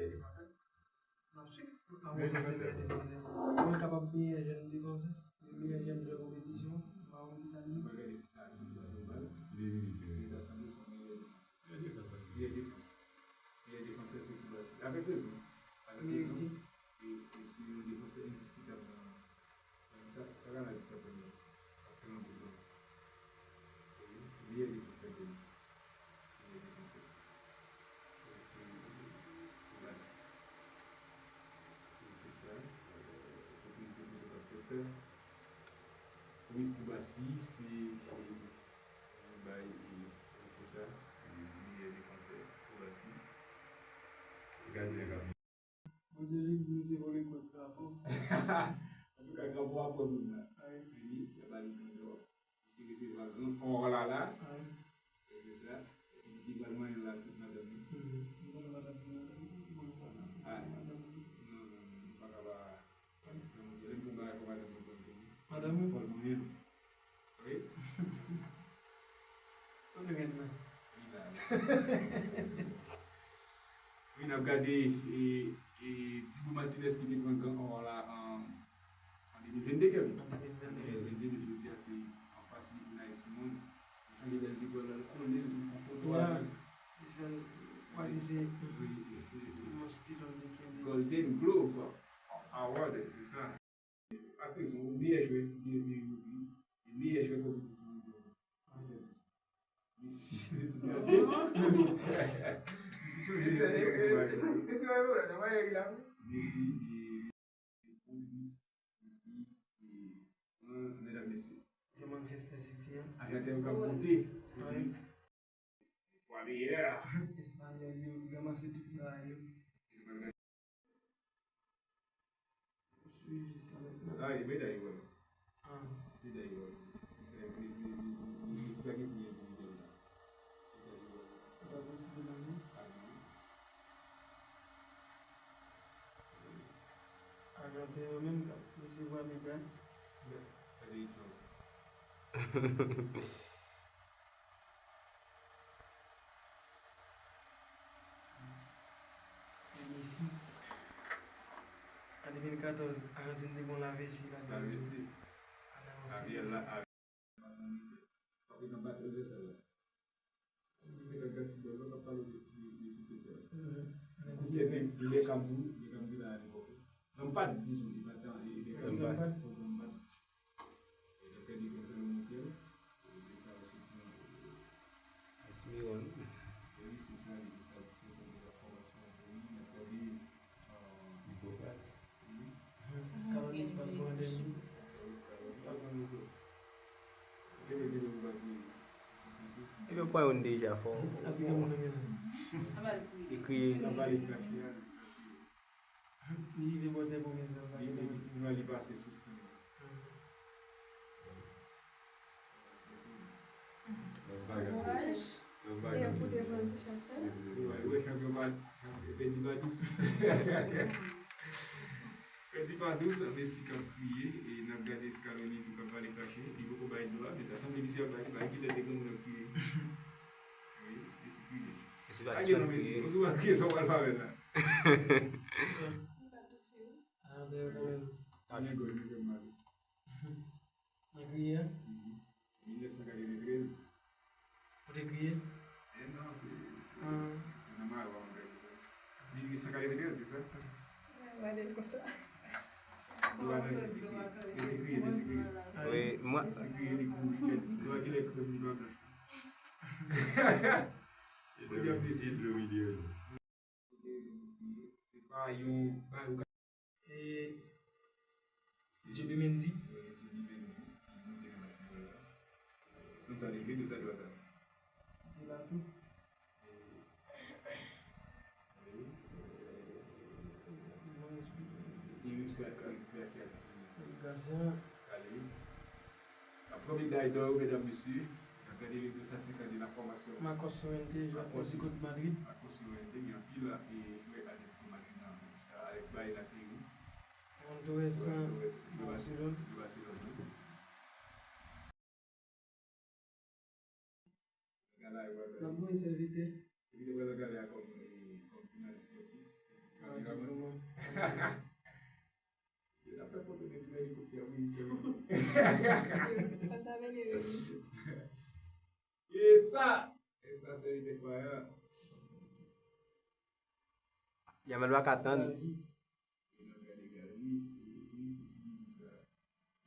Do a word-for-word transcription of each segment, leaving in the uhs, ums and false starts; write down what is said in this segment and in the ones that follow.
Meyè defansè. N ap swiv. Mwen se meyè defansè. Mwen kapab meyè jèn defansè. Meyè jèn jwè konpetisyon. Mwen pa konn ki sa li ye. Mwen gade ki sa ki jwe global. Li ta sanble se yon meyè defansè. Meyè defans. Meyè defans. Meyè defansè se Cubarsí. Avèk rezon. Avèk rezon. E, e se yon defansè endiskitab nan, nan sa, sa ka nan sa premye. Ap tranble, non. E meyè defansè de li. Meyè defansè. E se Cubarsí. E se sa. Se priz de foto k ap fèt. Wi, Cubarsí, se, se, yon bay, e, e se sa. Se meyè defansè Cubarsí. Gadyen k ap Mwen sonje pou misye vòlè kòd drapo. Antouka, drapo a pran moun la. Wi. Li, y a ba li gran dò. Misye resevwa gran ò la la. Wi. E se sa. Misye ki pral manyen l la tout madanm li. Mhm. Mwen konnen pa t ap di madanm li, mwen konnen madanm li. Ah. Non, non, non, nou pa ka ba, pa di sa, mwen, lè m gon bagay pou madanm mwen, mwen konnen. Madanm ou? Fò l manyen l. Wi. Kote rèd la? Wi, la. Wi, n ap gade, e, e, Dibu Martinez ki te pran gran ò la an, an de mil vennde, Kevin. An de mil vennde. An de mil vennde, men jodi a se anfas li, Unai Simon. Li chanje lè l te pran l, l kole l, li pran foto avè l. Li fè l, pa di se, wi, wi, wi, wi. Manch pilon li kenbe. Golden Glove Award, se sa. Ak rezon, meyè jwè, meyè, meyè, meyè jwè konpetisyon an. Messi, Messi, Messi, Messi, Messi, Messi, Messi, Messi, medam, mesye. Jwè Manchester City an. Ajan te yo k ap monte. Wi. Twa meyè. Espanyòl yo ranmase tout bagay yo. Swiv jiska mentnan. Ah, e meday yo. Ah. Meday yo. Se, se, se, se, se pa gen premye divizyonal la. Meday yo. Ou pa posib nan men? Ah, non. Ajanten yo menm k ap resevwa meday. Gade Eto'o. Se Messi. An de mil katòz, Ajantin te gon lavesi ladan l tou. Lavesi. Ariel la, Ariel. Paske nan bat advèsè la. Ou di Beckham gad foutbòl, lòt ap pale de, de, de foutbòl sa. Mhm. Li te, li, li Beckham tou, Beckham te la a lepòk la. Nan bat di jou, li bat an, li Beckham bat. Nan bat. E dòktè Nick Gonzalo Montiel, e sa yo sot nan Esmiron. Wi, se sa, li di sa, se pou la fòmasyon pou li, nan kòbi, ah, Nico Paz. Eskaloni pa t bon de li. Eskaloni pa t bon de li. Kele, kele ou pa t bon. Ebyen, pran youn deja, fò. Ati ke moun nan gen nan. Li kriye. Li rive bò tè pwofesè. Li, li, li, li pase sou stand. Kouraj. Pou devan touch ap fè. Wi, wi, chanpyon pa, chanpyon, pèdi pa dous. Pèdi pa dous, Messi k ap kriye, e n ap gade Scaloni tou k ap pale krache. Li poko bay dlo a, men ta sanble misye ap bay, bay ki lè de granmoun ap kriye. Wi, Messi kriye. Messi pa sispann kriye. Messi, ou tou pa kriye, sa w pral fè avè l la? Ah, men kanmenm. Li gen gòl, li gen mal. Nan kriye a? Mhm. Mil nèf san katreventrèz. Ou te kriye? Eh non, se, se, ah, se nan Mawa mwen te kriye. Mil uit san katreventrèz, se sa? Gade l konsa. Dlo a nan je li kriye. Messi kriye, Messi kriye. Wi, mwen. Messi kriye, li kouri. Dlo a genlè krèm, li pa blanch. Kote a Messi? Dlo milye. Gen rezon pou kriye. Se pa yon bagay ou ka. E, Zubimendi. Wi, Zubimendi. Li monte nan match la. Konn sa li vle, sa dwa sa. Li la tou. Eric Garcia. Eric Garcia. Ale. Ap pran meday dò yo, medam, mesye. N ap gade rezo sa se tan de la fòmasyon. Marcos Llorente, jwè Atlético de Madrid. Marcos Llorente, gen anpil, e, jwè Atlético Madrid nan sa, Alex Baena, se youn. Ferran Torres, Ferran Torres, nan Barcelone. Gala e wè. N ap voye sèvitè. Epi te pral nan gala a kòm, e, kòm jounalis espòtif. Yo t ap fè foto depi nan elikoptè, wi. Fò n ta mennen Remy. E sa, e sa se ide kwaya. Yamal pa ka tann. N ap gade Gaby, wi, se ti mizik sa.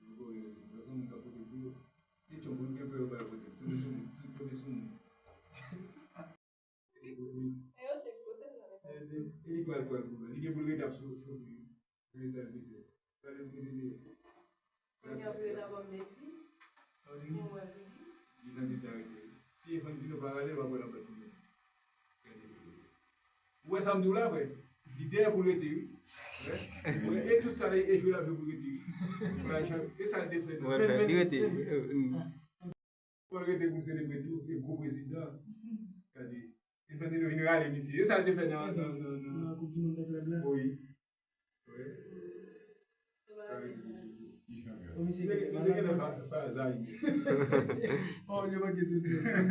Yo voye, yo gen moun k ap pote pou yo. Kesyon pou l gen pou yo bay pote. Tonbe sou moun, tonbe sou moun. E yo te pote l la, men. E li pral pran pou li. Li gen pou l rete ap sou, sou li. Se sa l te fè. Sa l te fè. Kounye a pou yo ta ban m Messi. Mwen wè Vini. Li santi l ta rete. Si Infantino pa rale, l pa pral anba tou. Ou wè sa m di w la, frè? Li dèyè pou l rete, wi. Wè? Wè, e tout sa la, e jwe l ap jwe pou l rete, wi. Pou l al chanje. E sa l te fè. Mwen fè, li rete. Pou l rete pou l selebre tou, e gwo prezidan. Gade. Infantino vin rale misye. E sa l te fè nan, nan, nan, nan. Nan Koup di Mond nan klèb la. Wi. Wi. O misye Misye, gen misye gen malad. Fa-, Faza, wi. Oh, yo manke soti sa.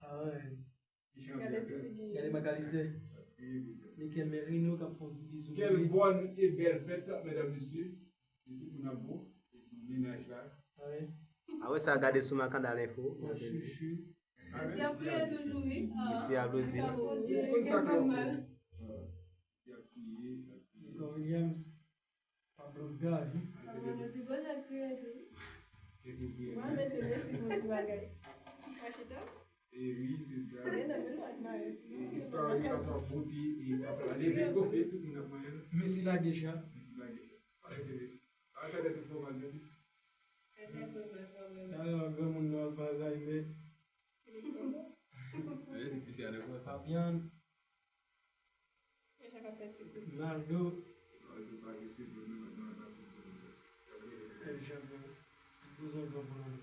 Ah ouais. Gade ti figi. Gade Macalister. Mikel Merino k ap fè yon ti bizou. Quelle bonne et belle fête, mesdames, messieurs. E tout moun ap bon. E se yon mennaj la. Ah ouais. Awe sa gade sou Makanda Lenfo. Bon, chouchou. Misye ap kriye toujou, wi. Misye aplodi. Sa bon, Misye Dye, konn sa li fè m mal. Y ap kriye, y ap kriye. Nico Williams. Pablo Gavi. Pablo, nou sipoze kriye tou. Kèk moun kriye. Mwen mete Messi pou ti bagay. Mwen chita. E wi, se sa. Men non, men nou admire. E istwa yo ap ap monte, e ap leve twofe, tout moun ap manyen. Messi lage cha. Messi lage cha. Pa rete Messi. Pa rete sou fòma, men. Gade yon pè mal kanmenm. Talè granmoun nan ap Alzheimer. Messi, Cristiano Ronaldo. Fabian. Mwen chak ap fè ti kout. Naldo. Pa rete pa Cristiano Ronaldo, nan la Coupe du Monde. El Chapo. Li poze yon gran bonòm.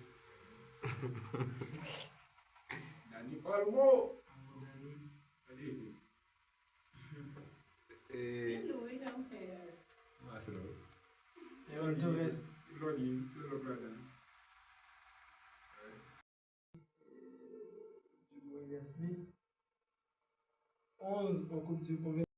Dani Olmo. Almo Dani. Gade. E, Li lou, wi, jan m fè. Marcelo. Erol Torres. Lòdi, se lòt ladan. Djimon Yasmin. Onz an Koup di Konvè.